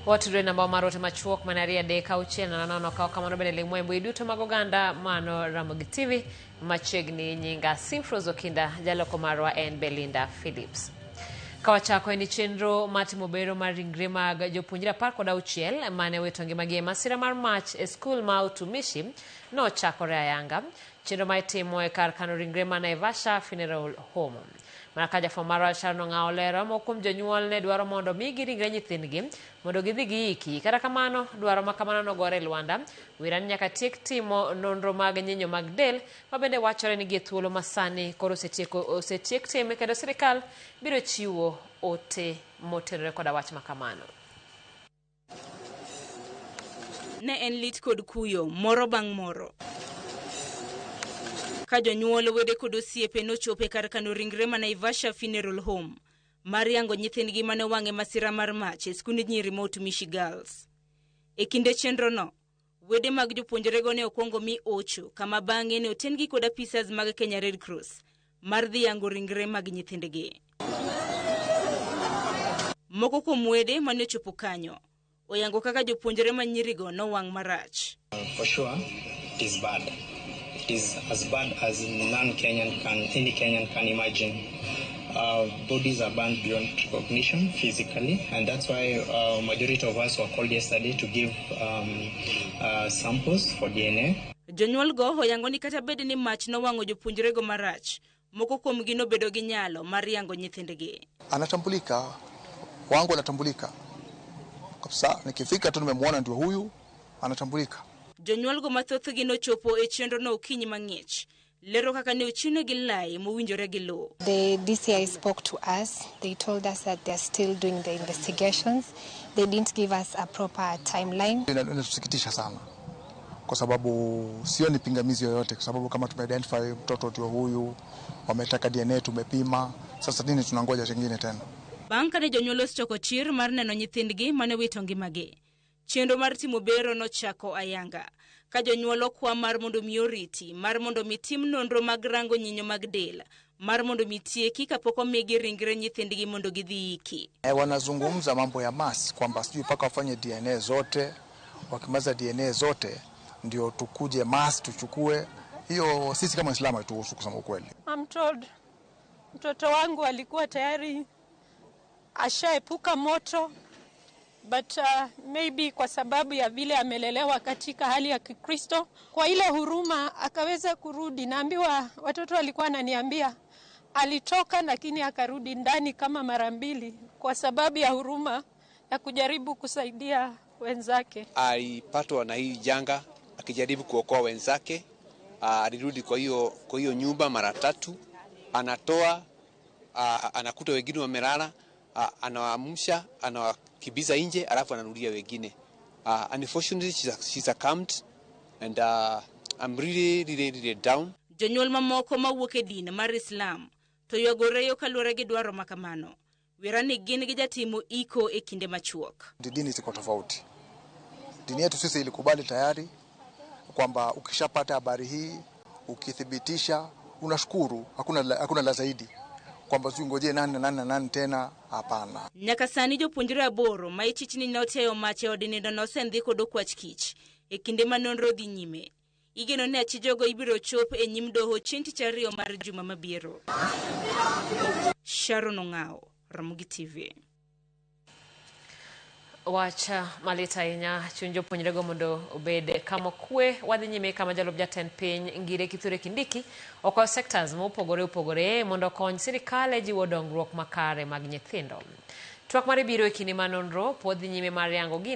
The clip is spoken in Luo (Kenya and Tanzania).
Watudre namba mar ote machuok mana 236 00. Kaw kamano bende ling'wa e mbui duto mag oganda mano Ramogi TV machiegni. Nyinga Simfros Okinda, jaloko marwa en Belinda Phillips. Kawachako en chenro mar timo bero mar ringre mag jopuonjre 16 mane owito ngimagi e masira mar mach e skul ma Utumishi nochakore ayanga. Chenro ma itimo e kar kano ringre ma Naivasha Funeral Home. Mana ka jafwambo marwa Sharon Ong'awo lero, moko kuom jonyuol ne dwaro mondo omigi ringre nyithindgi mondo gidhi giiki. Kata kamano, dwaro ma kamano nogore e lwanda. Wira ni nyaka tiek timo nonro mag nyinyo mag del ma bende wachore ni gie thuolo ma sani koro osetieko osetiek time kendo sirikal biro chiwo ote motenore koda wach ma kamano. Ne en lit kod kuyo moro bang' moro. Ka jonyuol, wede kod osiepe nochopo e kar kano ringre ma Naivasha Funeral Home mar yango nyithindgi mane owang' e masira mar mach e skund nyiri ma Utumishi Girls. E kinde chenrono, wede mag jopuonjrego ne okwongo mi ocho kama bang'e ne oten-gi kod apisas mag Kenya Red Cross mar dhi yango ringre mag nyithindgi. Moko kuom wede mane ochopo kanyo oyango kaka jopuonjre ma nyirigo nowang' marach. For sure, it is bad. It is as bad as none Kenyan can, any Kenyan can imagine. Bodies are burned beyond recognition physically, and that's why majority of us were called yesterday to give samples for DNA. Jonyuol go oyango ni kata bed ni mach nowang'o jopuonjrego marach, moko kuomgi nobedo gi nyalo mar yango nyithindgi. Anatambulika, wangu anatambulika kabisa, nikifika tu nimemwona ndio huyu, anatambulika. Jonyuolgo mathothgi nochopo e chenrono okinyi mang'ich, lero kaka ne ochiwnegi lai mowinjore gi lowo. The DCI spoke to us. They told us that they're still doing the investigations. They didn't give us a proper timeline. Inatusikitisha sana kwa sababu sioni pingamizi yoyote, kwa sababu kama tumeidentify mtoto ndio huyu, wametaka DNA tumepima, sasa nini tunangoja chengine tena? Bang' kane jonyuol osechoko chir mar neno nyithindgi mane wito ngimagi, chenro mar timo bero nochako ayanga. Ka jonyuol okwa mar mondo mi oriti, mar mondo mi tim nonro mag rango nyinyo mag del, mar mondo mi tieki kapok omigi ringre nyithindgi mondo gidhi iki. Wanazungumza mambo ya mass kwamba sijui mpaka wafanye DNA zote, wakimaliza DNA zote ndio tukuje mass tuchukue. Hiyo sisi kama Waislamu haituhusu kusema ukweli. I'm told mtoto wangu alikuwa tayari ashaepuka moto but maybe kwa sababu ya vile amelelewa katika hali ya Kikristo, kwa ile huruma akaweza kurudi. Naambiwa watoto walikuwa wananiambia alitoka lakini akarudi ndani kama mara mbili kwa sababu ya huruma ya kujaribu kusaidia wenzake. Alipatwa na hii janga akijaribu kuokoa wenzake. Alirudi kwa hiyo nyumba mara tatu, anatoa anakuta wengine wamelala, anawaamsha, anawakimbiza nje, alafu anarudia wengine. Unfortunately, she succumbed and I'm really, really, really down. Jonyuol mamoko mawuok e din mar Islam to ywago reyo kaluwore gi dwaro ma kamano. Wira ni gin gi jatimo iko e kinde machuok. Dini ziko tofauti. Dini yetu sisi ilikubali tayari kwamba ukishapata habari hii ukithibitisha, unashukuru, hakuna la zaidi kwamba sijui ngojee nani na nani na nani tena, hapana. Nyaka sani jopuonjre 8 ma ichich ni notiayo mach e od nindo nosendhi kod okwach kich e kinde ma nonro dhi nyime. Igeno ni achijogo ibiro chop e nyim doho chieng' tich ariyo mar juma mabiro. Sharon Ong'awo, Ramogi TV. Wach malit ahinya chuny jopuonjrego mondo obed kama okwe. Wadhi nyime kama jalup jatend piny Ngire Kithure Kindiki okwayo sectors mopogore opogore mondo okony sirikal e jiwo dongruok makare mag nyithindo. Twak mare biro e kinde ma nonro pod dhi nyime mar yango gino